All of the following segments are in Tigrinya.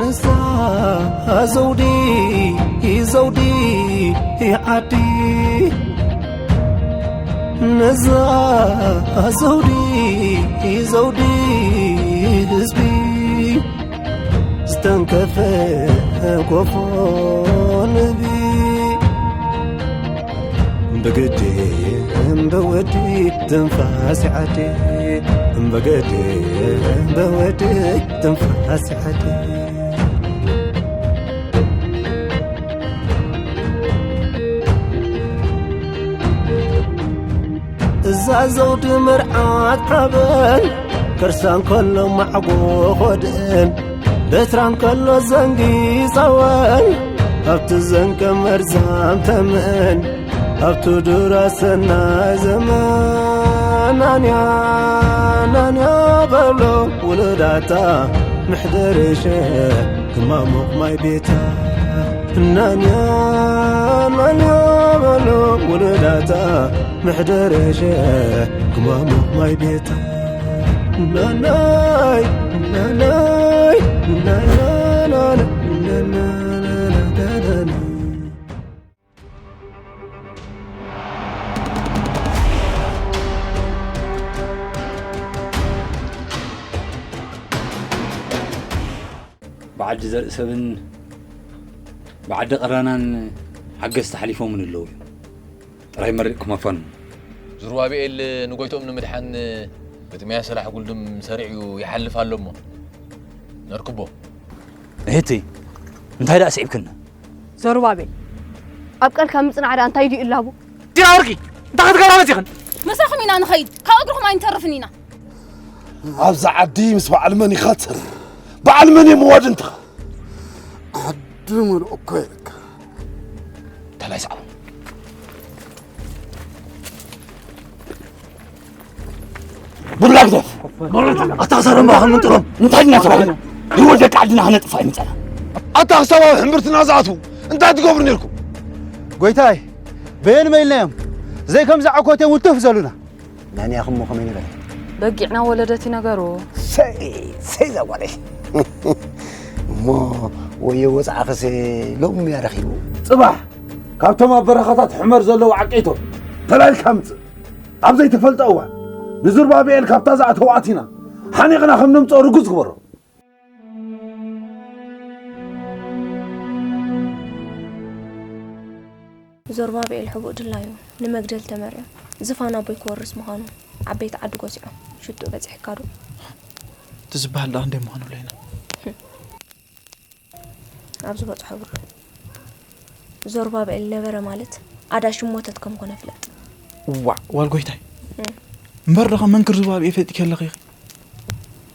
እዛ ዘውዲ፣ ዘውዲ ዓዲ፣ ነዛ ዘውዲ፣ ዘውዲ ህዝቢ፣ ዝተንከፈ ጎፎ ንህቢ። ብግዲ እምበወዲ ትንፋስ ዓዲ፣ እምበገዲ እምበወዲ ትንፋስ ዓዲ። እዛ ዘውዲ መርዓት ዓበን፣ ከርሳ እንከሎ ማዕጎ ኾድእን፣ በትራ እንከሎ ዘንጊ ጸወን፣ ኣብቲ ዘንቀ መርዛም ተመን፣ ኣብቲ ዱራ ሰናይ ዘመን። ናንያ፣ ናንያ በሎ ውሉዳታ፣ ምሕደርሸ ክማሙቕ ማይ ቤታ። ናንያ፣ ናንያ በሎ ውሉዳታ፣ ምሕደርሸ ክማሙቕ ማይ ቤታ። ናናይ፣ ናናይ፣ ናናናና፣ ናናናና። ብዓዲ ዘርኢ ሰብን ብዓዲ ቐራናን ሓገዝ ተሓሊፎምን ኣለዉ እዮም። ጥራይ መሪቕኩም ኣፋኑ። ዙርባብኤል ንጎይትኦም ንምድሓን ግጥምያ ሰላሕ ጉልድም ሰሪዑ ይሓልፍ ኣሎ እሞ ነርክቦ። እህቲ፣ እንታይ ደኣ ስዒብክና? ዘሩባቤል፣ ኣብ ቃልካ ምጽናዕ ደኣ እንታይ ድዩ እላቡ? ዲና ወርቂ፣ እንታይ ክትገብራ መጺኽን? ምሳኹም ኢና ንኸይድ፣ ካብ እግርኹም ኣይንተርፍን ኢና። ኣብዛ ዓዲ ምስ በዓል መን ኢኻ ትሰርሕ? በዓል መን እየ ምዋድ እንትኻ? ዓዲ ምሉእ እኮ ኢልካ። ተላይ ሰዓቡ። ቡላ ግደፍ። ኣታ ክሳዶም ባኽን ምንጥሮም። እንታይ ድና ተባሂልና? ህይወት ደቂ ዓድና ክነጥፋ ኣይምጸና። ኣታ ክሳብ ኣብ ሕምብርትና ዝኣትዉ እንታይ ትገብሩ ነርኩም? ጎይታይ፣ በየን መይልና እዮም? ዘይ ከምዚ ዓኮት እዮም ውትፍ ዘሉና። ናንያኹም እሞ ከመይ ንበል? በጊዕና ወለደት ይነገሩ። ሰይ፣ ሰይ እዛ ጓለይ። እሞ ወዮ ወጻዕኽስ ሎሚ እያ ረኺቡ። ጽባሕ ካብቶም ኣብ በረኻታት ሕመር ዘለዉ ዓቀይቶ ተላልካ ምጽእ። ኣብ ዘይተፈልጠ እዋን ንዙርባብኤል ካብታ ዝኣተዎ ኣቲና ሓኒቕና ከም ነምጽኦ ርጉጽ ግበሮ። ዞርባብኤል ሕቡእ ድላዩ ንመግደል ተመርዕዩ ዝፋን ኣቦይ ክወርስ ምዃኑ ዓበይቲ ዓዲ ጎሲዖም ሽትኡ በጺሕካ ዶ? እቲ ዝበሃል ደኣ ክንደይ ምዃኑ ለይና። ኣብዚ በጽሖ ብሎ ዞርባብኤል ነበረ ማለት ኣዳሽ ሞተት ከም ኮነ ፍለጥ። ዋዕ ዋል ጎይታይ። እም። እምበር ደኻ መንክር ዞርባብኤል ፈጢኪ ኣለኺ ኢኺ።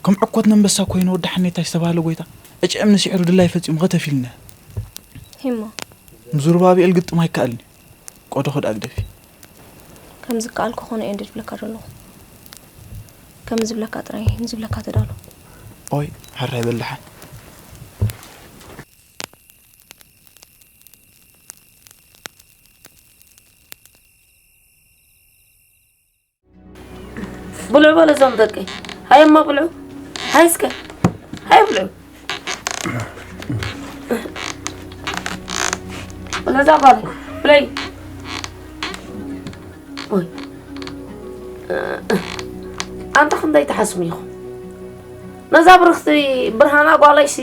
ከም ዕኮት ነንበሳ ኮይኑ ወዲ ሓኔታይ ዝተባህለ ጎይታ ዕጭ እምኒ ስዒሩ ድላይ ፈጺሙ ከተፊልና። ሂሞ። ንዞርባብኤል ግጥም ኣይከኣልን እዩ። ቆዶ ኸዳ ግደፊ። ከም ዝከኣል ክኾነ እየ እንደ ዝብለካ ዘለኹ። ከም ዝብለካ ጥራይ ንዝብለካ ተዳሎ። ኦይ፣ ሕራይ በላሓ። ብልዑ በለ እዞም ደቀይ። ሃይ እሞ ብልዑ። ሃይ እስከ። ሃይ ብልዑ። ነዛ ጓል ብለይ። ኦይ። ኣንታ ክንደይ ትሓስሙ ኢኹም? ነዛ ብርኽቲ ብርሃና ጓለይሲ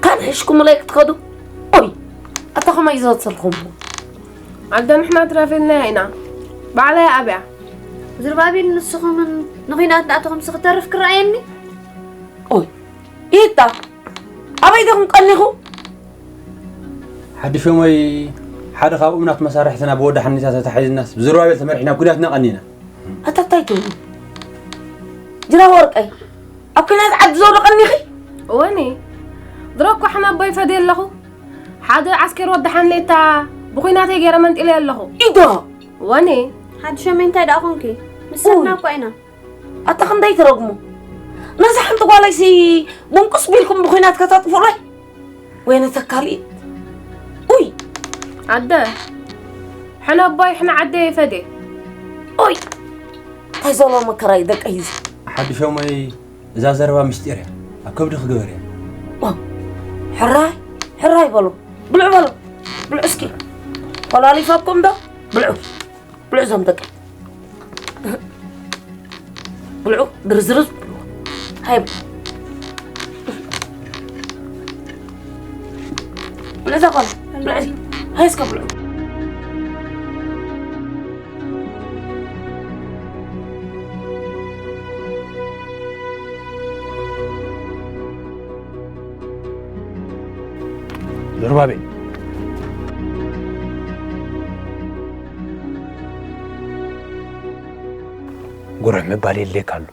ካን ሒሽኩምለይ ክትኸዱ? ኦይ። ኣታ ከመይ ዘወሰልኩም? ኣደ ንሕና ትረፊልና ኢና። ባዕለይ ኣብያ። ዝርባቤል ንስኹምን ንኹናት ንኣተኹምሲ ክተርፍ ክረኣየኒ? ኦይ። ኢታ። ኣበይ ዲኹም ቀኒኹ? ሓድሾመይ ሓደ ካብ እምናት መሳርሕትና ብወዲ ሓኒታ ተታሒዝናስ ብዝርባቤል ተመሪሕና ኩናትና ቀኒና። ኣታ እንታይ ትብሉ? ጅራ ወርቀይ፣ ኣብ ኩናት ዓዲ ዘውዶ ቀኒኺ? እወኒ፣ ድሮ እኮ ሕነ ኣቦይ ፈድየ ኣለኹ። ሓደ ዓስኬር ወዲ ሓኔታ ብኹናተይ ገይረ መንጢለ ኣለኹ። ኢዶ? እወኒ። ሓድሾመይ እንታይ ደኣ ኾንኪ? ምሰና እኮ ኢና። ኣታ ክንደይ ትረግሙ? ነዛ ሓንቲ ጓለይሲ ቡንቁስ ቢልኩም ብኹናት ከተጥፍኡለይ? ወይነ ተካልኢ? ኡይ! ኣደ፣ ሕነ ኣቦይ ሕነ ዓደ ይፈዴ። ኡይ! እንታይ ዘሎ መከራ እዩ ደቀይ እዚ? ሓድሾመይ እዛ ዘረባ ምስጢር እያ። ኣብ ከብዲ ክግበር እያ። ኦ! ሕራይ ሕራይ በሉ፣ ብልዑ በሉ፣ ብልዑ እስኪ። ኮላሊፋኩም ዶ? ብልዑ፣ ብልዑ ዞም ደቂ። ብልዑ፣ ድርዝርዝ ብልዑ። ሃይ፣ ብልዑ እዛ ጓል፣ ብልዑ። ሃይ እስከ ብልዑ። ዘሩባቤል፣ ጉርሕ ምባል የድልየካ ኣሎ።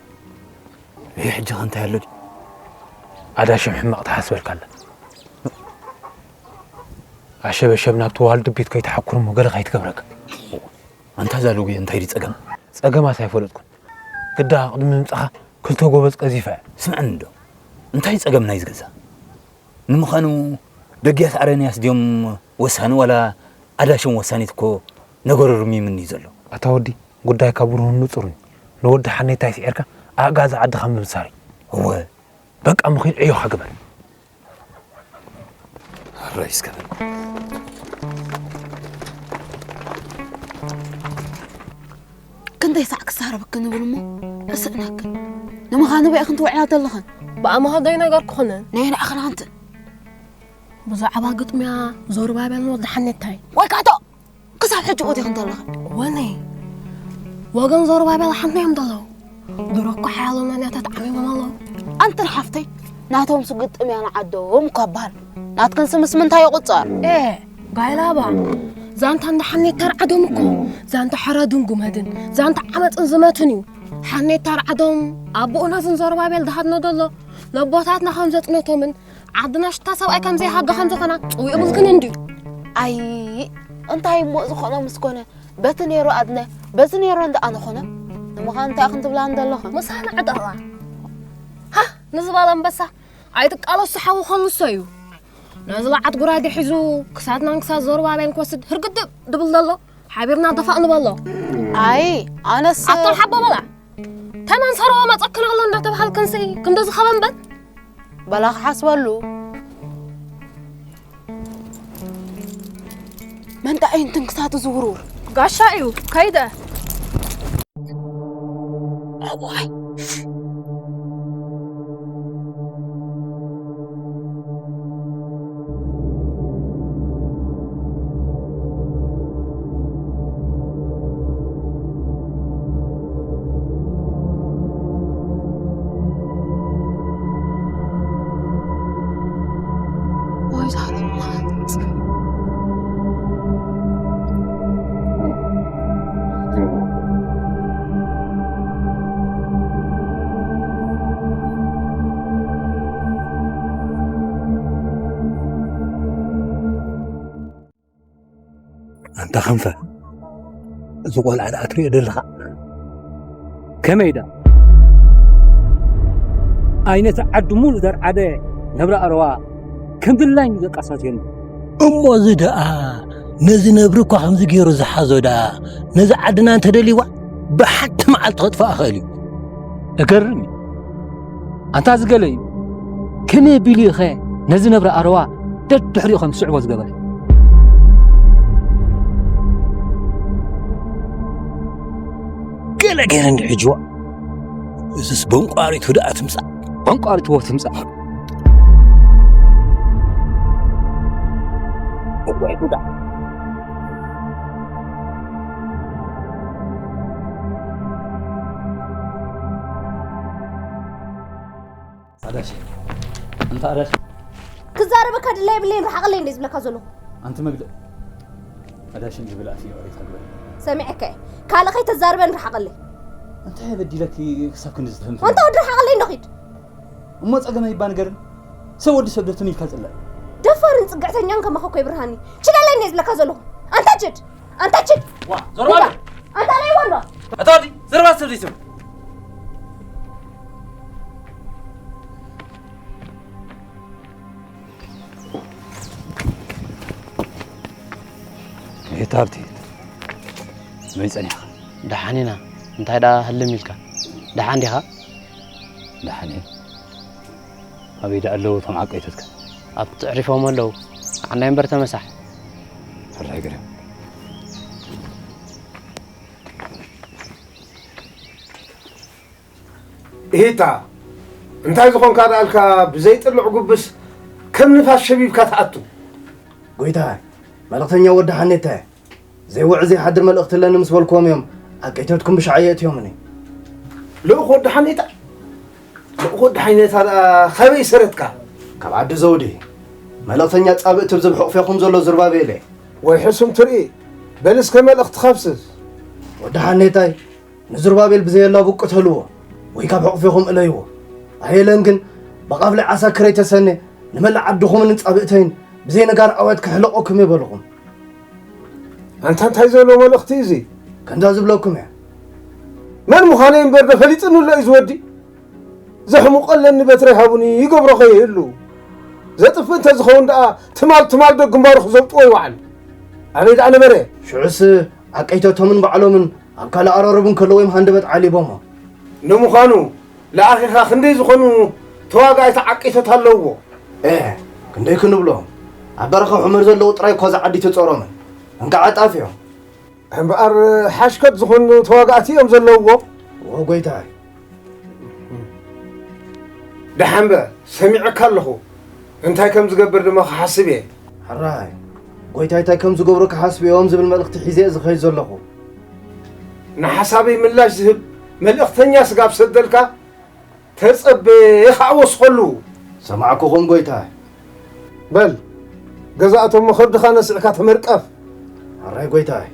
ይህ ሕጂ ከ እንታይ ኣሎ ድዩ? ኣዳሽም ሕማቕ ትሓስበልካ ኣላ። ኣሸበሸብ ናብ ተዋህል ድቢት ከይትሓኩር እሞ ገለ ከይትገብረካ። ኣንታ እዛ ሎጎ እንታይ ድዩ ጸገም? ጸገማስ ኣይፈለጥኩን። ግዳ ቅድሚ ምምጻኻ ክልተ ጎበዝ ቀዚፈ። ስምዐኒ እንዶ፣ እንታይ ጸገም ናይዚ ገዛ? ንምዃኑ ደጊያስ ኣረንያስ ድዮም ወሳኒ ዋላ ኣዳሽም ወሳኒት እኮ ነገሩ ርሚምኒ እዩ ዘሎ። ኣታ ወዲ፣ ጉዳይካ ብሩህን ንጹርን እዩ። ንወዲ ሓኔታይ ስዒርካ ኣእጋዚ ዓድኻ ምብሳር እዩ። እወ። በቃ ምኺድ ዕዮኻ ግበር። ሕራይ እስከ በል። ክንደይ ሳዕ ክዛረበኪ ንብል እሞ እስእነኪ። ንምዃኑ በይ ክንትውዕላ ዘለኽን? ብኣማኻ ዘይነገርኩኽንን? ናይ ንዓኽን ኣንቲ። ብዛዕባ ግጥምያ ዘሩባቤልን ወዲ ሓኔታይ። ወይ ካቶ! ክሳብ ሕጂ እኡ ዲኽን ዘለኽን? ወነይ፣ ወገን ዘሩባቤል ሓንቲ እዮም ዘለዉ። ድሮ እኮ ሓያሎ ናናታት ዓሚሞም ኣለዉ። ኣንትን ሓፍተይ፣ ናቶም ስግጥም እያ ንዓዶም እኳ እበሃል። ናትክን ስምስ ምንታይ ይቑጸር? ኤ፣ ጋይላባ፣ ዛንታ እንዳ ሓኔት ተርዓዶም እኮ፣ ዛንታ ሕረድን ጉመድን፣ ዛንታ ዓመፅን ዝመትን እዩ። ሓኔት ተርዓዶም፣ ኣቦኡ ነዝን ዘሩባቤል ዝሃድኖ ዘሎ፣ ለቦታትና ከም ዘፅነቶምን፣ ዓድና ሽታ ሰብኣይ ከም ዘይሃገ ከም ዝኾና፣ ፅው ይብልክን እንድዩ። ኣይ፣ እንታይ እሞ ዝኾነ ምስ ኮነ፣ በቲ ነይሩ ኣድነ፣ በዚ ነይሩ እንዳ ኣነ ኾነ። ንምዃኑ እንታይ ኢኽን ትብላን ዘለኽን? ምሳና ዕጠቓ። ሃ፣ ንዝባል ኣንበሳ፣ ኣይትቃለሱ ሓዊ ኸልሶ እዩ። ነዚ ለዓት ጉራዴ ሒዙ፣ ክሳድናን ክሳድ ዘሩባቤልን ክወስድ ህርግድብ ድብል ዘሎ፣ ሓቢርና ደፋእ ንበሎ። ኣይ፣ ኣነስ ኣቶም ሓቦ በላ። ተመን ሰርቦ መጸክን ኣሎ እንዳተባሃልክንሲ፣ ክንዲ ዝኸበ እምበር። በላ ክሓስበሉ። መን ደኣ እዩ እንትንክሳቱ ዝውርውር? ጋሻ እዩ፣ ከይደ። እዋይ። ወይዘሮ ማህፀን። ኣንታ ክንፈ፣ እዚ ቆልዓ ደኣ ትሪኦ ደለኻ? ከመይ ደኣ? ኣይነቲ ዓዲ ሙሉእ ዘርዓደ ነብሪ ኣረዋ ከም ድላይን እዩ ዘቃሳስየኒ። እሞ እዚ ደኣ ነዚ ነብሪ እኳ ከምዚ ገይሩ ዝሓዞ ደኣ ነዚ ዓድና እንተደልይዋ ብሓንቲ መዓልቲ ከጥፍኣ ክእል እዩ። እገርም እዩ። ኣንታ እዚ ገለ እዩ። ከመይ ኣቢሉ እዩ ኸ ነዚ ነብሪ ኣረዋ ደድሕሪኡ ከም ዝስዕቦ ዝገበረ? ገለ ገይረ እንዲ ሕጅዋ። እዝስ በንቋሪቱ ደኣ ትምጻእ። በንቋሪቱ ወ ትምጻእ። እዋይ ጉዳ። ኣዳሽ፣ እንታ ኣዳሽ። ክዛረበካ ድላይ የብለይን፣ ርሓቐለይ እንደ ዝብለካ ዘለኹ። ኣንቲ መግደ-፣ ኣዳሽ እንጂ ብላዕቲ ይቕሬታ ግበሪ። ሰሚዐካ እየ። ካልእ ከይተዛርበን ርሓቐለይ። እንታይ በዲለኪ ክሳብ ክንዲ ዝትህምቲ? ኣንታ ወዲ ርሓቐለይ እንዶ ኺድ። እሞ ጸገመይ እባ ንገርን። ሰብ ወዲ ሰብ ዶ ትም ኢልካ ጽላእ? ደፋርን ጽግዕተኛን ከማኻ እኮ ይብርሃኒ። ችለለይ እንደ ዝብለካ ዘለኹ። ኣንታ ችድ! ኣንታ ችድ! ዋ፣ ዞር በል! ኣንታ ናይ ወንዶ! ኣታ ወዲ፣ ዘረባ ሰብ ዘይስምዕ። እታ ሃብቲ፣ መይ ጸኒሕካ? ደሓን ኢና። እንታይ ደኣ ህልም ኢልካ? ደሓን ዲኻ? ደሓን እየ። ኣበይ ደኣ ኣለዉ እቶም ዓቀይቶትካ? ኣብቲ ኣዕሪፎም ኣለዉ። ዓናይ እምበር ተመሳሕ። ሕራይ ግርም። ኢሂታ፣ እንታይ ዝኾንካ ደኣልካ ብዘይጥልዕ ጉብስ ከም ንፋስ ሸቢብካ ትኣቱ? ጎይታይ፣ መልእኽተኛ ወዲ ሓኔታይ፣ ዘይውዕ ዘይሓድር መልእኽቲ ኣለኒ ምስ በልክዎም እዮም ኣቀይተትኩም ብሻዕ የእትዮምኒ። ልኡኽ ወዲ ሓኔታ? ልኡኽ ወዲ ሓኔታ ደኣ ካበይ ሰረትካ? ካብ ዓዲ ዘውዲ። መልእኽተኛ ጻብእ ትብ ዝብ ሕቑፌኹም ዘሎ ዙርባቤል እየ። ወይ ሕሱም ትርኢ፣ በል እስከ መልእኽትኻ ፍስስ። ወዲ ሓኔታይ፣ ንዝሩባቤል ብዘየላቡ ቅተልዎ፣ ወይ ካብ ሕቑፌኹም እለይዎ። ኣየለን ግን ብቓፍሊ ዓሳ ክረይ ተሰነ ንመላእ ዓድኹምን ንጻብእተይን ብዘይ ነጋር ኣዋጅ ክሕለቆኩም እየ በልኹም። ኣንታ እንታይ ዘሎ መልእኽቲ እዚ? ከምዛ ዝብለኩም እየ። መን ምዃነይ እምበር ዶ ፈሊጥኒ ኣሎ እዩ ዝወዲ? ዘሕሙቐለኒ በትሪ ሃቡኒ ይገብሮ ከይህሉ። ዘጥፍእ እንተ ዝኸውን ደኣ ትማል ትማል ዶ ግንባሩ ክዘብጥዎ ይውዓል? ኣበይ ደኣ ነበረ? ሽዑስ ዓቀይተቶምን ባዕሎምን ኣብ ካልእ ኣራርቡ እንከለዉ እዮም ሃንደበት ዓሊቦሞ። ንምዃኑ፣ ለኣኺኻ ክንደይ ዝኾኑ ተዋጋእቲ ዓቂቶት ኣለውዎ? ኤ፣ ክንደይ ክንብሎም? ኣብ በረኻ ሑመር ዘለዉ ጥራይ እኳ እዛ ዓዲ ትጾሮምን። እንቃዕ ኣጣፍዮም። እምበኣር ሓሽከት ዝኾኑ ተዋጋእቲ እዮም ዘለውዎ። እዎ፣ ጎይታይ። ደሓን በ፣ ሰሚዐካ ኣለኹ። እንታይ ከም ዝገብር ድማ ክሓስብ እየ። ሕራይ፣ ጎይታይ እንታይ ከም ዝገብሩ ክሓስብ እዮም ዝብል መልእኽቲ ሒዘ እየ ዝኸይድ ዘለኹ። ንሓሳበይ ምላሽ ዝህብ መልእኽተኛ ስጋብ ሰደልካ፣ ተጸበ፣ ኻኣ ወስኸሉ። ሰማዕኩኹም ጎይታይ። በል፣ ገዛእቶም ከብድኻ ነሲዕካ ተመርቀፍ። ሕራይ ጎይታይ።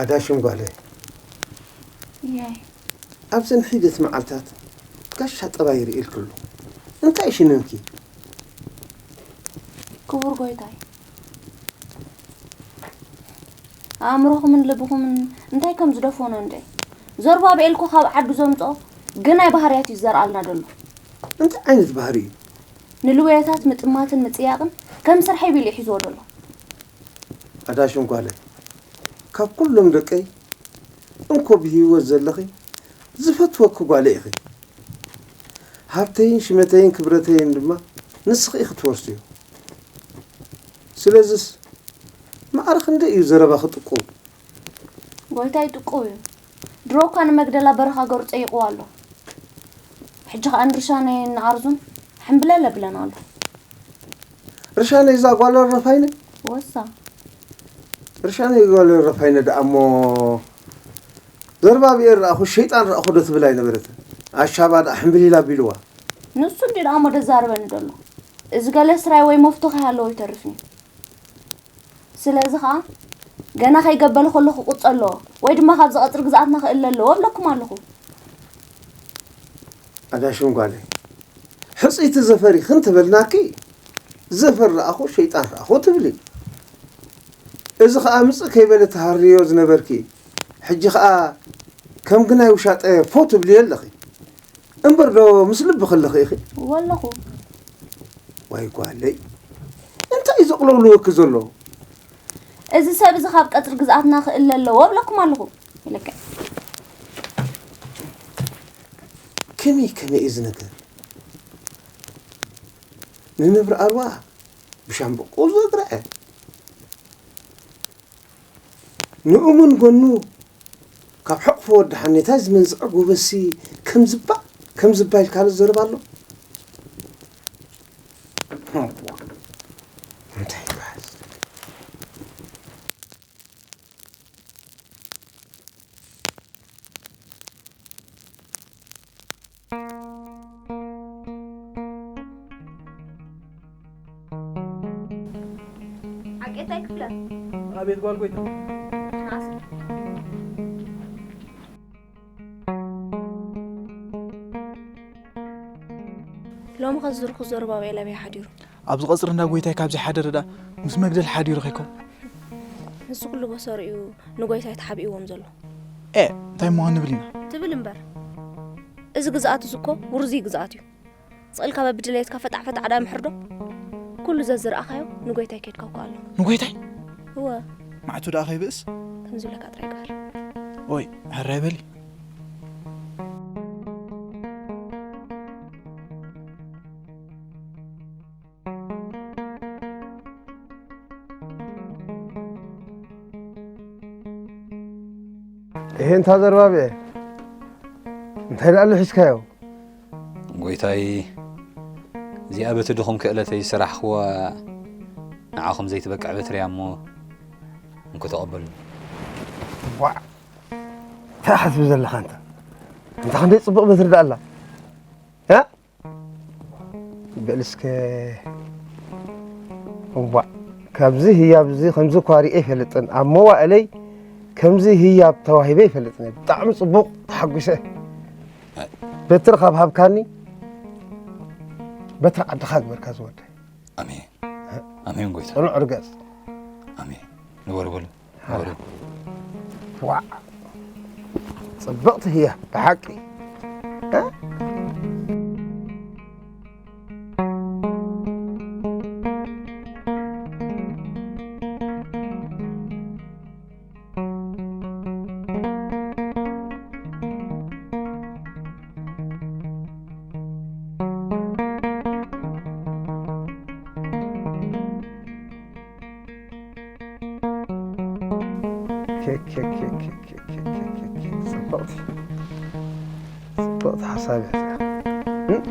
ኣዳሽም ጓለይ። እያይ። ኣብዘን ሒደት መዓልታት ጋሻ ጠባይ ይርእየልኪ ኣሎ። እንታይ ሽነንኪ? ክቡር ጎይታይ፣ ኣእምሮኹምን ልብኹምን እንታይ ከም ዝደፈኖ እንድዒ። ዘሩባብኤል እኮ ካብ ዓዱ ዘምጽኦ ግናይ ባህርያት እዩ ዝዘርኣልና ዘሎ። እንታይ ዓይነት ባህሪ እዩ? ንልውየታት ምጥማትን ምጽያቕን ከም ስርሐይ ቢሉ እዩ ሒዝዎ ዘሎ። ኣዳሽም ጓለይ፣ ካብ ኩሎም ደቀይ እንኮ ብህይወት ዘለኺ ዝፈትወኪ ጓለይ ኢኺ። ሃብተይን ሽመተይን ክብረተይን ድማ ንስኺ ኢኺ ትወርስዮ። ስለዝስ ማዕረ ክንደይ እዩ ዘረባኺ ጥቁው? ጎይታይ ጥቁው እዩ። ድሮ እኳ ንመግደላ በረኻ ገሩ ጸይቕዋ ኣሎ። ሕጂ ኸኣ ንርሻነይን ንኣርዙን ሕምብለል ኣብለን ኣሎ። ርሻነይ እዛ ጓል ረፋይነ? ወሳ። ርሻነይ ጓል ረፋይነ ደኣ እሞ ዘርባብኤል ረኣኹ፣ ሸይጣን ረኣኹ ዶ ትብል ኣይነበረትን? ኣሻባ ደኣ ሕምብሊል ኣቢልዋ። ንሱ እንዲ ደኣ እሞ ደዛርበኒ ደሎ። እዚ ገለ ስራይ ወይ መፍቶ ከይሃለዎ ይተርፍኒ። ስለዚ ኸኣ ገና ከይገበለ ከሎ ክቁጸ ኣለዎ፣ ወይ ድማ ካብዚ ቀጽሪ ግዝኣትና ክእለ ኣለዎ እብለኩም ኣለኹ። ኣዳሽም ጓለይ፣ ሕጽይቲ ዘፈር ኢኺ እንተበልናኪ፣ ዘፈር ረኣኹ ሸይጣን ረኣኹ ትብሊ። እዚ ኸኣ ምጽእ ከይበለ ትሃርዮ ዝነበርኪ፣ ሕጂ ኸኣ ከም ግናይ ውሻጠ ፎ ትብልዮ ኣለኺ። እምበር ዶ ምስ ልብኺ ኣለኺ ኢኺ? ወለኹ። ዋይ ጓለይ፣ እንታይ እዩ ዘቕለውልወኪ ዘሎ? እዚ ሰብ እዚ ካብ ቀጽሪ ግዝኣትና ክእለ ኣለዎ እብለኩም ኣለኹ። ይልክዕ። ከመይ ከመይ እዩ እዚ ነገር? ንነብሪ ኣርዋ ብሻምብቆ ዘግረዐ፣ ንእሙን ጎኑ ካብ ሕቕፎ ወዲ ሓኔታይ ዝመንዝዐ ጎበዝሲ ከም ዝባ፣ ከም ዝባ ኢልካ ኣሎ ዝዘረብ ኣሎ። እንታይ ይበሃል? ዓቄታይ ክፍለ። ኣቤት ጓል ጎይታ። ሎሚ ከዝርኩ ዘሩባቤል ኣበይ ሓዲሩ? ኣብዚ ቀጽሪ እንዳ ጎይታይ ካብ ዘይሓደረ ደኣ ምስ መግደል ሓዲሩ ከይኮን? ንሱ ኩሉ በሰሩ እዩ ንጎይታይ ተሓቢእዎም ዘሎ። ኤ፣ እንታይ እሞ ክንብል ኢና? ትብል እምበር። እዚ ግዝኣት እዚ እኮ ውርዙይ ግዝኣት እዩ። ስቕ ኢልካ በብድሌትካ ፈጣዕ ፈጣዕ ዳ ምሕር ዶ? ኩሉ ዘዝረኣኻዮ ንጎይታይ ከድካ እኮ ኣሎ። ንጎይታይ? እወ። ማዕቱ ደኣ ከይብእስ? ከም ዝብለካ ጥራይ ግበር። ኦይ፣ ሕራይ በሊ። ይሄ እንታ ዘርባቤ እንታይ ላሉ ሒዝካዮ? ጎይታይ፣ እዚኣ በቲ ድኹም ክእለተይ ዝሰራሕኽዋ ንዓኹም ዘይትበቅዕ በትሪ እያ እሞ እንኩ ተቐበሉ። ዋዕ፣ እንታይ ሓስብ ዘለኻ እንታ? እንታ ክንደይ ጽቡቕ በትሪ ደኣ ኣላ። እ? በል እስከ እዋእ፣ ካብዚ ህያብ እዚ ከምዚ እኳ ሪኤ ኣይፈልጥን። ኣብ መዋእለይ ከምዚ ህያብ ተዋሂበ ኣይፈልጥን። ብጣዕሚ ጽቡቕ፣ ተሓጒሰ። በትሪ ካብ ሃብካኒ፣ በትሪ ዓድኻ ግበርካ ዝወደይ። ኣሜን ኣሜን ጎይታ ጽኑዕ ርገጽ። ኣሜን። ንበሩ በሉ ንበሩ። ዋዕ፣ ጽብቕቲ ህያብ ብሓቂ። እ? ጽብቕቲ ጽብቕቲ ሓሳብ እያ እዚኣ።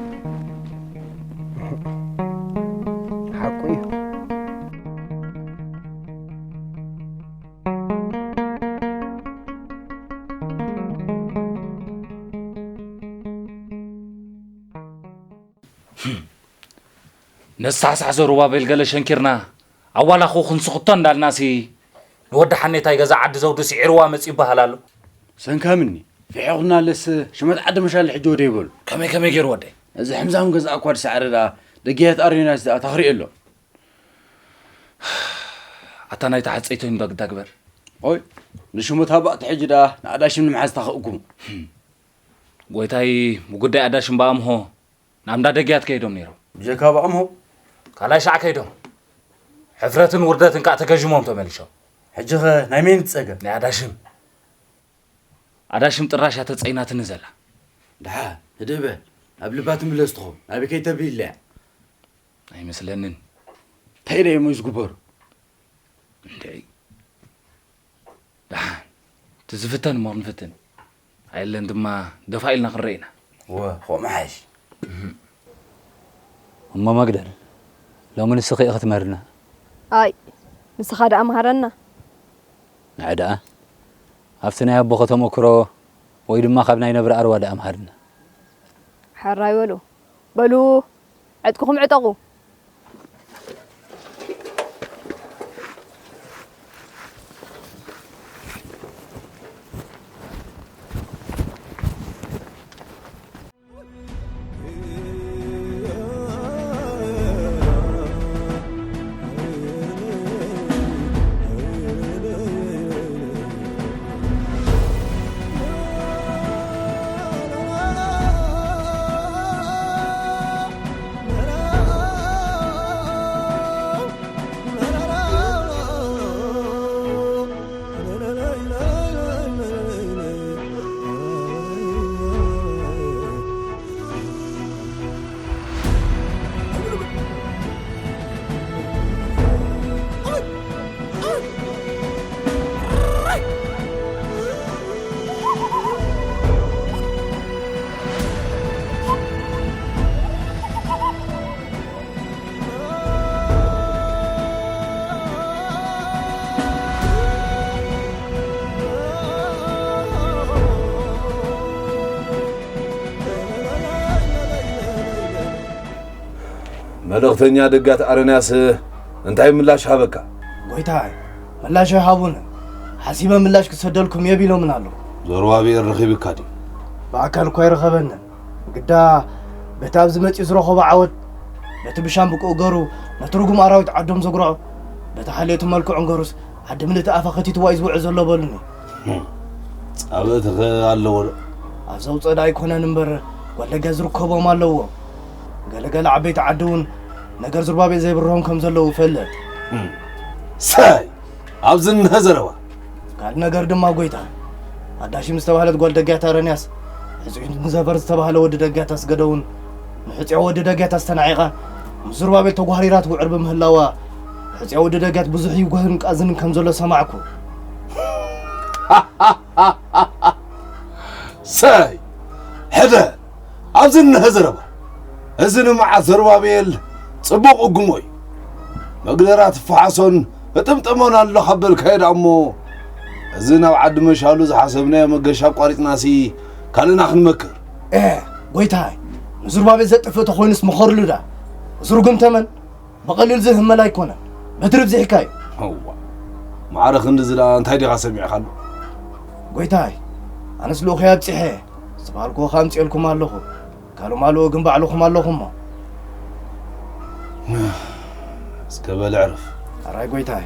ሓቁ እዩ። ነሳሕሳሕ ዘሩባቤል ገለ ሸንኪርና ኣዋላኹ ክንስኽቶ እንዳልናሲ ንወዲ ሓኔታይ ገዛ ዓዲ ዘውዱ ስዒርዋ መጺ ይበሃል ኣሎ። ሰንካምኒ ፍሒቑና ኣለስ ሽመት ዓዲ መሻል ሕጂ ወደ ይበሉ። ከመይ ከመይ ገይሩ ወደይ? እዚ ሕምዛም ገዛ እኳ ድሰዓረ ደኣ ደጊያት ኣርዮናስ ደኣ ታኽሪኦ ኣሎ። ኣታ ናይታ ሓፀይቶይ እንዶ ግዳ ግበር። ኦይ ንሽመት ኣባእቲ ሕጂ ደኣ ንኣዳሽም ንምሓዝ ታኽእኩም። ጎይታይ ብጉዳይ ኣዳሽም በኣምሆ ናብ እንዳ ደግያት ከይዶም ነይሮም። ብጀካ ብኣምሆ? ካልኣይ ሻዕ ከይዶም። ሕፍረትን ውርደትን ከዓ ተገዥሞም ተመሊሾም። ሕጂ ኸ ናይ መን እቲ ጸገም? ናይ ኣዳሽም። ኣዳሽም ጥራሽ እያ ተጸይናትኒ ዘላ። ደሓ ህድእ በል። ኣብ ልባ ትምለስ ትኸውን። ናበይ ከይተብይላ እያ። ኣይመስለንን። እንታይ ኢለ እሞ እዩ ዝግበሩ? እንድዒ። ደሓን እቲ ዝፍተን እሞ ክንፍትን ኣየለን ድማ ደፋ ኢልና ክንርኢ ኢና። እወ ከምኡ ምሓይሽ። እሞ መግደል ሎሚ ንስኺ ኢኺ ትመርና። ኣይ ንስኻ ደኣ መሃረና። ንዐ ደኣ ኣብቲ ናይ ኣቦኺ ተመክሮ ወይ ድማ ካብ ናይ ነብሪ ኣርዋ ደኣ መሃርና። ሕራይ በሉ በሉ ዕጥቅኹም ዕጠቁ። መልእኽተኛ ደጋት ኣረንያስ እንታይ ምላሽ ሃበካ? ጎይታይ፣ ምላሽ ኣይሃቡንን። ሓሲበ ምላሽ ክሰደልኩም እየ ቢሎምን ኣለዉ። ዘሩባቤል ረኺብካ ድዩ? ብኣካል እኳ ኣይረኸበንን። ግዳ በቲ ኣብዚ መጺኡ ዝረኸቦ ዓወት፣ በቲ ብሻምብቆኡ ገሩ ነቲ ርጉም ኣራዊት ዓዶም ዘጉርዖ፣ በቲ ሓልዮቱ መልክዑን ገሩስ ዓዲ ምልእቲ ኣፋ ከቲትዋ እዩ ዝውዕል ዘሎ በሉኒ። ጻብእቲ ኸ ኣለዎ ዶ? ኣብ ዘውጽኦ ደኣ ኣይኮነን እምበር ወለጋ ዝርከቦም ኣለዎም። ገለገለ ዓበይቲ ዓዲ እውን ነገር ዙርባቤል ዘይብርሆም ከም ዘለዉ እፈልጥ። ሳይ ኣብዚ እንሀ ዘረባ። ካልእ ነገር ድማ ጎይታ፣ ኣዳሺም ዝተባህለት ጓል ደግያት ኣረንያስ፣ ሕጹይት ንዘፈር ዝተባህለ ወዲ ደግያት ኣስገደውን ንሕጹያ ወዲ ደግያት ኣስተናዒቓ ምስ ዙርባቤል ተጓህሪራ ትውዕር ብምህላዋ፣ ሕጹያ ወዲ ደግያት ብዙሕ ይጓህን ቃዝን ከም ዘሎ ሰማዕኩ። ሰይ፣ ሕደ፣ ኣብዚ እንሀ ዘረባ። እዚ ንመዓት ዘሩባቤል ጽቡቕ እጉሞ እዩ። መግደራ ትፈሓሶን እጥምጥሞን ኣሎ ካብ በልካዮ ደኣ እሞ፣ እዚ ናብ ዓዲ መሻሉ ዝሓሰብናዮ መገሻ ኣቋሪጽናሲ ካልእና ክንመክር። ኤ፣ ጎይታይ፣ ንዝሩባቤል ዘጥፍእ ተኾይኑስ ምኸርሉ ዳ። እዚ ርጉም ተመን ብቐሊል ዝህመል ኣይኮነን። በትሪ ብዚሕካ እዩ። እዋ፣ ማዕረ ክንድዚ ደኣ እንታይ ዲኻ ሰሚዕካሉ? ጎይታይ፣ ኣነስ ልኡኸይ ኣብጺሐ፣ ዝተባህልክዎ ከኣ ኣምጺኤልኩም ኣለኹ። ካልእ ማልኡ ግን ባዕልኹም ኣለኹሞ። እስከ በል ዕረፍ። ሕራይ ጎይታይ።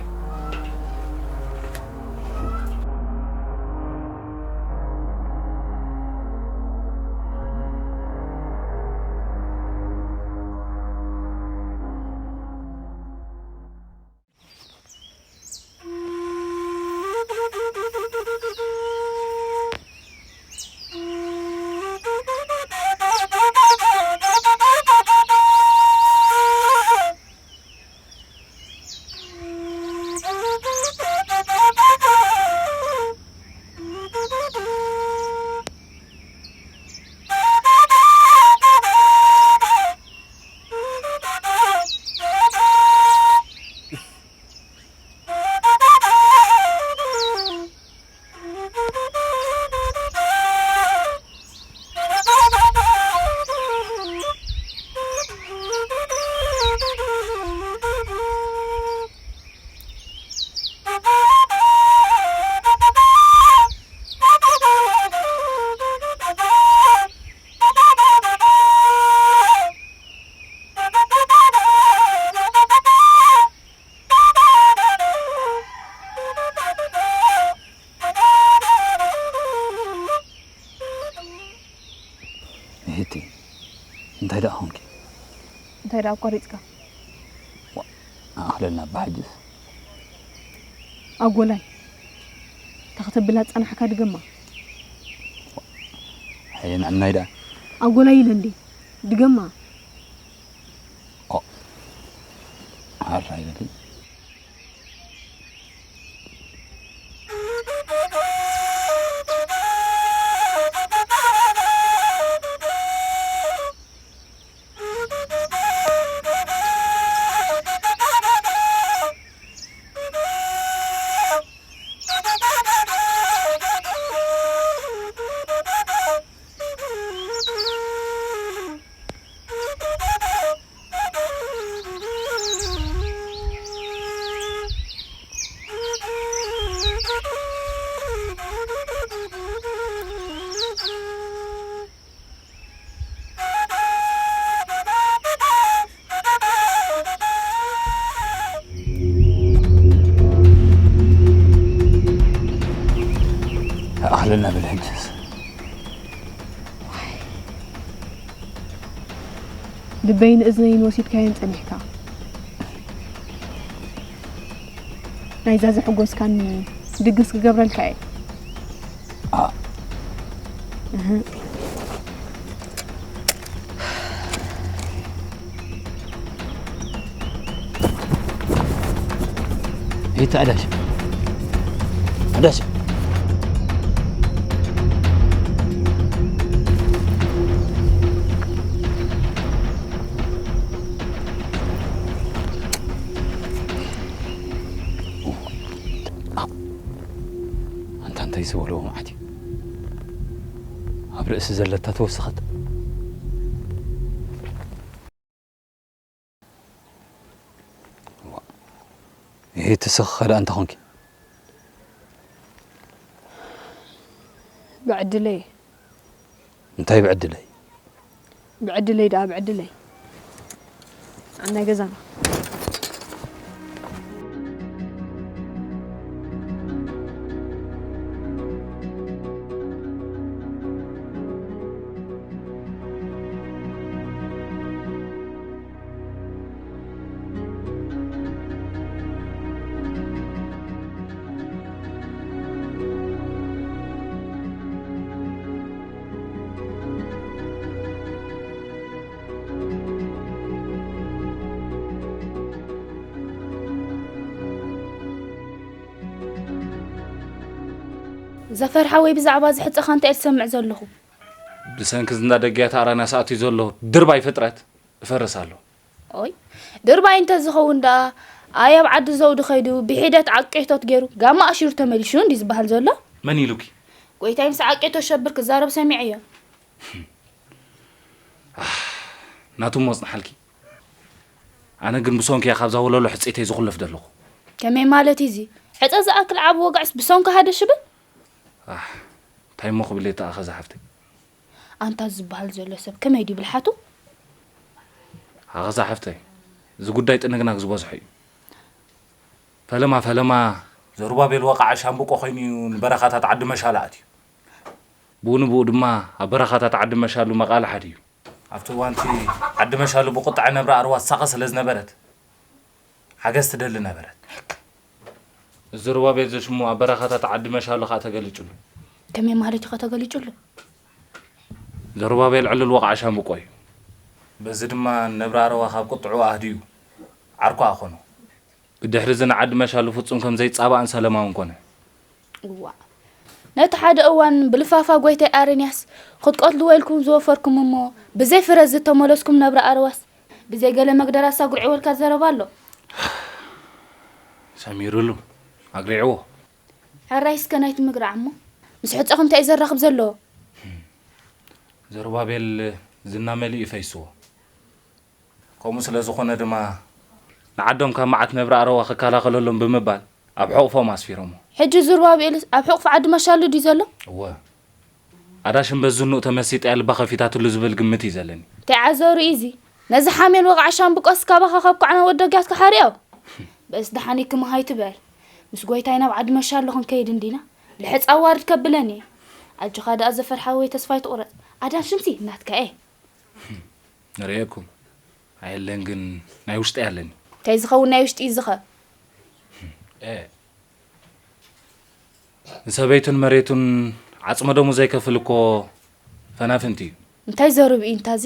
እህቲ፣ እንታይ ደኣ ኾንኪ? እንታይ ደኣ ኣቋሪጽካ? ዋ፣ ኣኽለልና ኣባ ሕጅስ። ኣጎላይ፣ እንታይ ከተብላ ጸናሕካ ድገማ? ኣየንዕናይ ደኣ? ኣጎላይ ኢለ እንዴ? ድገማ? ኦ፣ ኣራይ በሊ። ኣኽለና በል ሕጅስ። ልበይን እዝነይን ወሲድካየን ጸኒሕካ። ናይዛ ዘሐጎስካኒ ድግስ ክገብረልካ እየ። ኣ- እህ። ይታ ዕዳሽ። ዕዳሽ። ኣንታ እንታይ ዝበልዎ መዓት እዩ? ኣብ ርእሲ ዘለታ ተወሰኸት። ይሄ ትስኽ ኸዳ እንተ ኾንኪ? ብዕድለይ። እንታይ ብዕድለይ? ብዕድለይ ደኣ ብዕድለይ። ኣብ ናይ ገዛና። ዘፈር ሓወይ፣ ብዛዕባ እዚ ሕጸኻ እንታይ እየ ዝሰምዕ ዘለኹ? ብሰንኪ ዝንዳ ደግያት ኣራናስ ኣትዩ ዘሎ ድርባይ ፍጥረት እፈርስ ኣሎ። ኦይ፣ ድርባይ እንተዝኸውን ደኣ፣ ኣይ ኣብ ዓዲ ዘውዲ ኸይዱ ብሒደት ዓቄቶት ገይሩ ጋማ ኣሽሩ ተመሊሹ እንዲ ዝበሃል ዘሎ? መን ኢሉኪ? ጎይታይ ምስ ዓቄቶ ሸብር ክዛረብ ሰሚዐዮ። ናቱ እሞ ጽንሓልኪ። ኣነ ግን ብሶንኪ እያ ካብዛ ወለሎ ሕጽይተይ ዝኹለፍ ዘለኹ። ከመይ ማለት እዩ እዚ? ሕጸ ዝኣክል ዓቢ ወግዕስ ብሶንኪ ሃደ ሽብል? ኣሕ፣ እንታይ እሞ ክብል እየ ተኣኸ ዝሓፍተይ? ኣንታ ዝበሃል ዘሎ ሰብ ከመይ ድዩ ብልሓቱ? ኣኸዛ ሓፍተይ፣ እዚ ጉዳይ ጥንግናግ ዝበዝሖ እዩ። ፈለማ ፈለማ ዘሩባቤል ወቓዓ ሻምብቆ ኮይኑ እዩ ንበረኻታት ዓዲ መሻሉ ኣትዩ። ብኡ ንብኡ ድማ ኣብ በረኻታት ዓዲ መሻሉ መቓልሕ ኣድዩ። ኣብቲ እዋንቲ ዓዲ መሻሉ ብቁጥዐ ነብሪ ኣርዋ ትሳቐ ስለ ዝነበረት፣ ሓገዝ ትደሊ ነበረት። እዚ ሩባቤል ዘሽሙ ኣብ በረኻታት ዓዲ መሻሉ ኸኣ ተገሊጹሉ። ከመይ ማለት እዩ ኸ ተገሊጹሉ? ዘሩባቤል ዕሉል ወቕዓ ሻምብቆ እዩ። በዚ ድማ ነብሪ ኣረዋ ካብ ቁጥዑ ኣህድዩ ዓርኳ ኣኾኖ። ብድሕሪ እዚ ንዓዲ መሻሉ ፍጹም ከም ዘይጻባእን ሰለማውን ኮነ። እዋ፣ ነቲ ሓደ እዋን ብልፋፋ ጎይታይ ኣረንያስ ክትቀትልዎ ኢልኩም ዝወፈርኩም እሞ ብዘይ ፍረ ዝተመለስኩም ነብሪ ኣረዋስ ብዘይ ገለ መግደራስ ኣጉርዕዎ ኢልካ ዘረባ ኣሎ። ሰሚሩሉ ኣግሪዕዎ። ሕራይ እስከ ናይቲ ምግርዓሞ ምስ ሕጸኹም እንታይ እዩ ዘራኽብ ዘለዎ? ዘሩባቤል ዝና መሊኡ እዩ ፈይስዎ። ከምኡ ስለ ዝኾነ ድማ ንዓዶም ካብ መዓት ነብሪ ኣረዋ ክከላኸለሎም ብምባል ኣብ ሕቑፎም ኣስፊሮሞ። ሕጂ ዙርባብኤልስ ኣብ ሕቑፊ ዓዲ መሻሉ ድዩ ዘሎ? እወ። ኣዳሽም በዝንኡ ተመሲጠ እያ ልባ ከፊታትሉ ዝብል ግምት እዩ ዘለኒ። እንታይ ዓዘሩ እዩ እዚ? ነዚ ሓሜን ወቕዓ ሻምብቆስ ካባኻ ካብ ኳዕና ወደግያትካ ሓርዮ። በስ ደሓን እዩ ክመሃይ ትበል። ምስ ጎይታይ ናብ ዓዲ መሻሉ ክንከይድ እንዲና። ልሕፅ ኣዋርድ ከብለኒ። ኣጆኻ ደኣ ዘፈር ሓወይ ተስፋ ኣይትቑረፅ። ኣዳሽምሲ ናትካ እየ። ንርእየኩም። ኣየለን ግን ናይ ውሽጢ ኣለኒ። እንታይ ዝኸውን ናይ ውሽጢ እዩ ዝኸ? እ። ንሰበይቱን መሬቱን ዓጽመ ደሙ ዘይከፍል እኮ ፈናፍንቲ እዩ። እንታይ ዘርብ እዩ እንታዚ?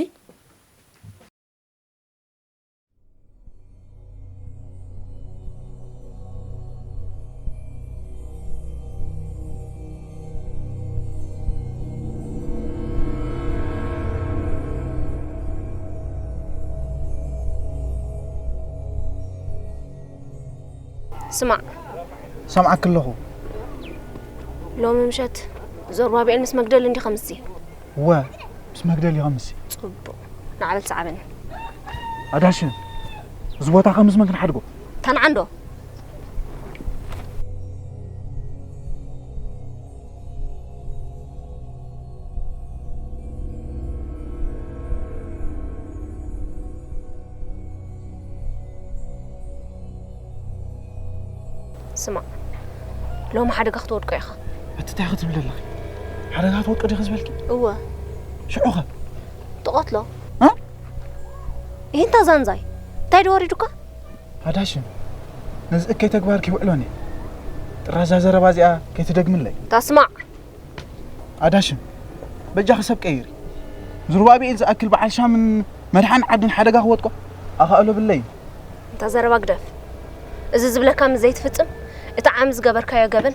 ስማዕ። ሰምዓክ ኣለኹ። ሎሚ ምሸት ዘሩባብኤል ምስ መግደል እንዲኻ ምስዚ? እወ፣ ምስ መግደል ኢኻ ምስዚ። ጽቡቕ። ንዓበል ሰዓበኒ። ኣዳሽም፣ እዚ ቦታ ካብ ምስ መን ክንሓድጎ? ተንዓንዶ። ስማዕ፣ ሎሚ ሓደጋ ክትወድቆ ኢኻ። እቲ እንታይ ክትብል ኣለኺ? ሓደጋ ክትወድቆ ዲኺ ዝበልኪ? እወ። ሽዑኸ? ትቐትሎ። እ? ይህንታ ዛንዛይ፣ እንታይ ዶ ወሪዱካ? ኣዳሽም፣ ነዚ እከይ ተግባር ከይውዕሎኒ። ጥራዛ ዘረባ እዚኣ ከይትደግምለይ። ታስማዕ። ኣዳሽም፣ በጃኺ ሰብ ቀይሪ። ዙርባብኤል ዝኣክል በዓል ሻምን መድሓን ዓድን ሓደጋ ክወድቆ ኣኻእሎ ብለይ። እንታ ዘረባ ግደፍ። እዚ ዝብለካ ምስ ዘይትፍጽም፣ እቲ ዓሚ ዝገበርካዮ ገበን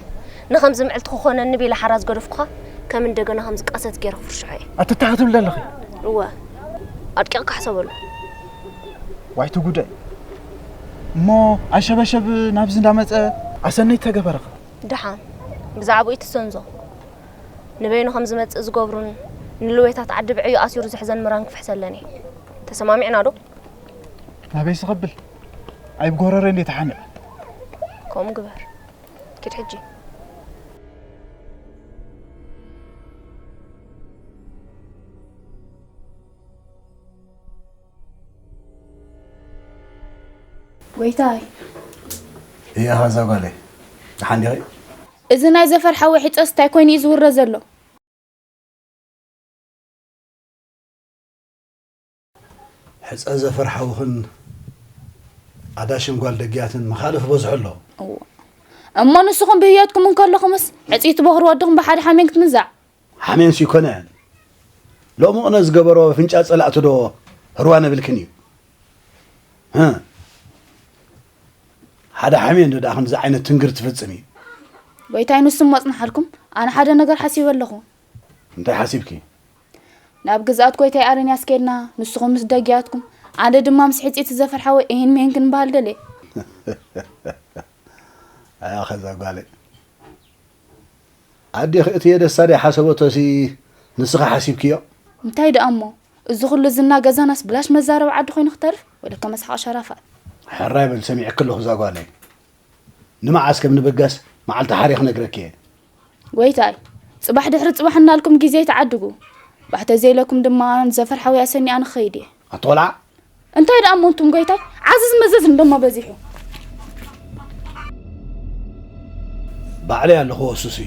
ንኸምዚ ምዕልቲ ክኾነኒ ቢለ ሓራ ዝገደፍኩኻ ከም እንደገና ከም ዝቃሰት ገይረ ክፍርሽሖ እየ። ኣትታ ክትብል ኣለኺ። እወ። ኣድቂቕካ ሕሰበሉ። ዋይቲ ጉዳይ። እሞ ኣሸበሸብ ናብዚ እንዳመጸ ኣሰነይ ተገበረኻ። ደሓን። ብዛዕባኡ ኣይትሰንዞ። ንበይኑ ከም ዝመጽእ ዝገብሩን ንልዌታት ዓዲ ብዕዩ ኣሲሩ ዝሕዘን ምራን ክፍሕሰለን እየ። ተሰማሚዕና ዶ? ናበይ ስኸብል? ኣይ ብጎረረ እንዴ ተሓኒቐ? ከምኡ ግበር። ኪድ ሕጂ። ጎይታይ። እያ፣ ሃዛ ጓለይ። ደሓን ዲኺ? እዚ ናይ ዘፈር ሓወይ ሕጸስ እንታይ ኮይኑ እዩ ዝውረ ዘሎ? ሕጸ ዘፈር ሓውኽን ኣዳሽም ጓል ደግያትን መኻልፍ በዝሑ ኣሎ። እዋ። እሞ ንስኹም ብህይወትኩም እንከለኹምስ ሕጽይቲ በኹሪ ወድኹም ብሓደ ሓሜን ክትምንዛዕ? ሓሜንስ ይኮነን። ሎሚ ቅነ ዝገበሮ ፍንጫ ጸላእቲ ዶ ህርዋ ነብልክን እዩ? ህ። ሓደ ሓሜን ዶ ደኣ ከምዚ ዓይነት ትንግር ትፍጽም እዩ? ጎይታይ፣ ንሱም መጽንሓልኩም፣ ኣነ ሓደ ነገር ሓሲበ ኣለኹ። እንታይ ሓሲብኪ? ናብ ግዝኣት ጎይታይ ኣረንያስ ኬድና፣ ንስኹም ምስ ደጊያትኩም፣ ኣነ ድማ ምስ ሕጽይቲ ዘፈር ሓወይ እሂን ምሂን ክንበሃል ደልየ። ኣያ ኸዛ ጓለይ። ኣዴኺ እትየ ደስታ ደይ ሓሰበቶሲ ንስኻ ሓሲብክዮ? እንታይ ደኣ እሞ፣ እዚ ኹሉ ዝና ገዛናስ ብላሽ መዛረቢ ዓዲ ኮይኑ ክተርፍ? ወለከ መስሓቕ ሸራፋት። ሕራይ በል ሰሚዕኪ ኣለኹ እዛ ጓለይ። ንመዓስ ከም ንብገስ መዓልቲ ሓሪኽ ነግረኪ እየ። ጎይታይ፣ ጽባሕ ድሕሪ ጽባሕ እናልኩም ግዜ ይትዓድጉ። ባሕተ ዘይለኩም ድማ ንዘፈር ሓውያ ሰኒኣ ንኸይድ እየ። ኣቲ ቆልዓ። እንታይ ደኣ እሞ እንቱም ጎይታይ፣ ዓዝዝ መዘዝ እንደሞ በዚሑ። ባዕለይ ኣለኹ ወሱሲ።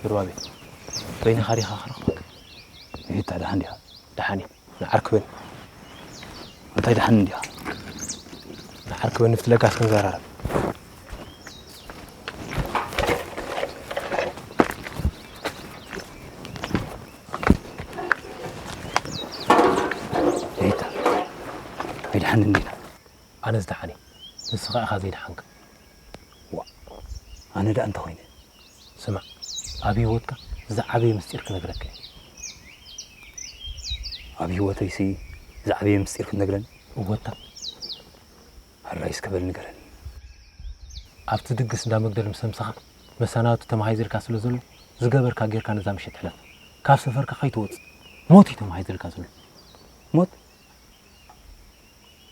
ግርባቤ፣ በይንኻ ዲኻ ክረኽበካ? ይታ ደሓን ዲኻ? ደሓን እየ። ንዓርክበን። እንታይ ደሓን እንዲኻ? ንዓርክበን፣ ንፍቲ ለጋስ ክንዘራረብ። ይታ፣ ኣይደሓን እንዲና። ኣነስ ደሓን እየ፣ ንስኻ ኢኻ ዘይደሓንካ። ዋ፣ ኣነ ደኣ እንተ ኾይነ? ስማዕ፣ ኣብ ህይወትካ ዝዓበየ ምስጢር ክነግረካ እየ። ኣብ ህይወተይሲ ዝዓበየ ምስጢር ክትነግረኒ? እወታ። ሕራይ እስከ በል ንገረኒ። ኣብቲ ድግስ እንዳ መግደል ምስ ኣምሰኻ፣ መሰናበቲ ተማሂዘልካ ስለ ዘሎ፣ ዝገበርካ ጌርካ ነዛ ምሸት ሕለፍ። ካብ ሰፈርካ ከይትወጽእ። ሞት እዩ ተማሂዘልካ ዘሎ። ሞት?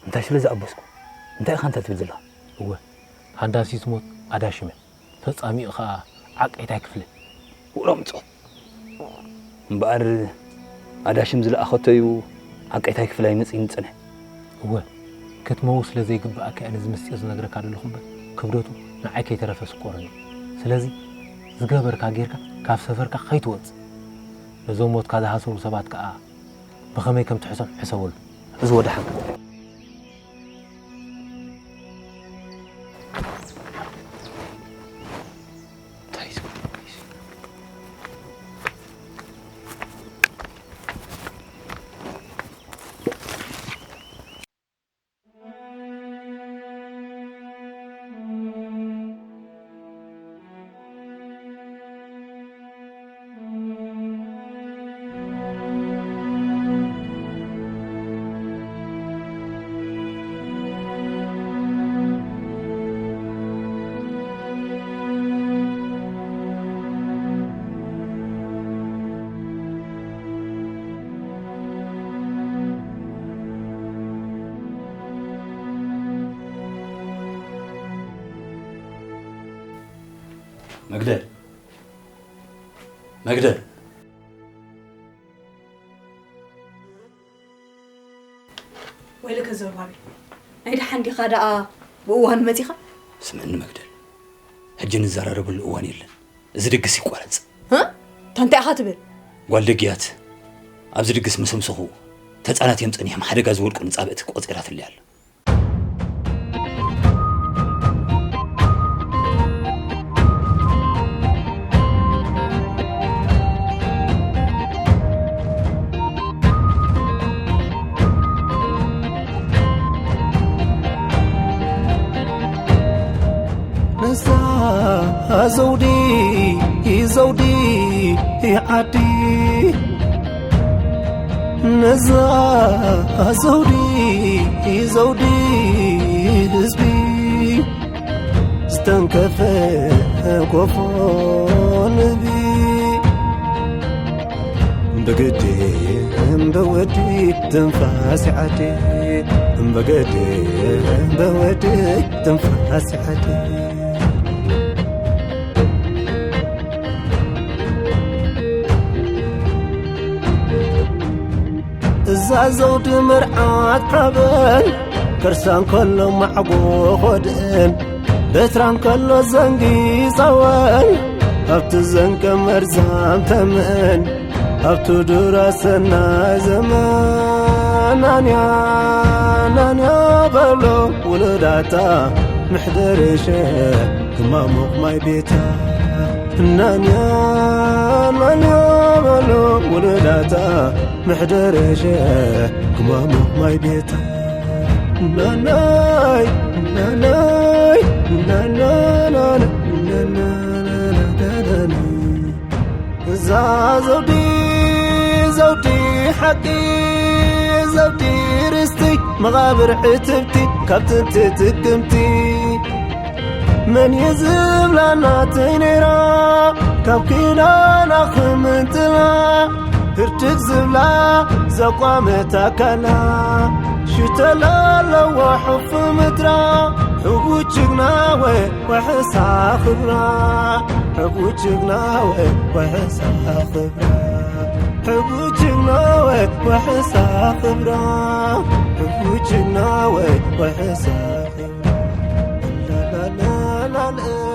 እንታይ ስለ ዝኣበስኩ? እንታይ ኢኻ እንታይ ትብል ዘለኻ? እወ፣ ሃንዳሲት ሞት ኣዳሽመ፣ ፈጻሚኡ ኸኣ ዓቀይታይ ክፍለ። ውዕሎ ምጾት። እምበኣር ኣዳሽም ዝለኣኸቶ እዩ ዓቀይታይ ክፍላይ መጺእኒ ዝጸንሐ። እወ፣ ክትመውት ስለ ዘይግብኣካ እየ ነዚ ምስጢር ዝነግረካ ዘለኹ እምበር፣ ክብደቱ ንዓይ ከይተረፈ ስቆርን እዩ። ስለዚ፣ ዝገበርካ ጌርካ ካብ ሰፈርካ ከይትወጽእ። ነዞም ሞትካ ዝሃሰቡ ሰባት ከኣ ብኸመይ ከም ትሕሶም ሕሰበሉ። እዚ ወደ ሓንካ። እንታይ እዩ? መግደል፣ መግደል። ወይለከ ዘሩባቤል፣ ናይ ደሓን ዲኻ ደኣ ብእዋኑ መጺኻ? ስምዕኒ መግደል፣ ሕጂ ንዘራረበሉ እዋን የለን። እዚ ድግስ ይቋረጽ። እ? እታ እንታይ ኢኻ ትብል? ጓል ደግያት ኣብዚ ድግስ ምስ ኣምሰኹ፣ ተጻናት እዮም ጸኒሖም ሓደጋ ዝወድቁ ንጻብእቲ ቆጺራትለይ ኣላ። ንሳ ዘውዲ፣ ዘውዲ ዓዲ፣ ነዛ ዘውዲ፣ ዘውዲ ህዝቢ፣ ዝተንከፈ ኮፎ ንህቢ። ብግዲ እምበወዲ ትንፋስ ዓዲ፣ ብግዲ እምበወዲ ትንፋስ ዓዲ። እዛ ዘውዲ መርዓት ሓበን፣ ከርሳ እንከሎ ማዕጎ ኾድእን፣ በትራ እንከሎ ዘንጊ ጸወን፣ ኣብቲ ዘንገ መርዛም ተመን፣ ኣብቲ ዱር ኣሰናይ ዘመን። ናንያ፣ ናንያ በሎ ውሉዳታ፣ ምሕደረሸ ክማሙቕ ማይ ቤታ ናንያ ናንያ በሎ ውሉዳታ ምሕደረሸ ክማሙቕ ማይ ቤታ ናናይ ናናይ ናናናና እዛ ዘውዲ ዘውዲ ሓቂ ዘውዲ ርስቲ መቓብር ዕትብቲ ካብ ጥንቲ ትክምቲ መን እዩ ዝብላ ናተይ ነይራ ካብ ኪዳና ክምንጥላ ህርድግ ዝብላ ዘቋመት ኣካላ ሽተላ ኣለዋ ሕፉ ምድራ ሕቡ ጅግና ወይ ወሕሳ ክብራ ሕቡ ጅግና ወይ ወሕሳ ክብራ ሕቡ ጅግና ወይ ወሕሳ ክብራ ሕቡ ጅግና ወይ ወሕሳ ክብራ ላላላላላ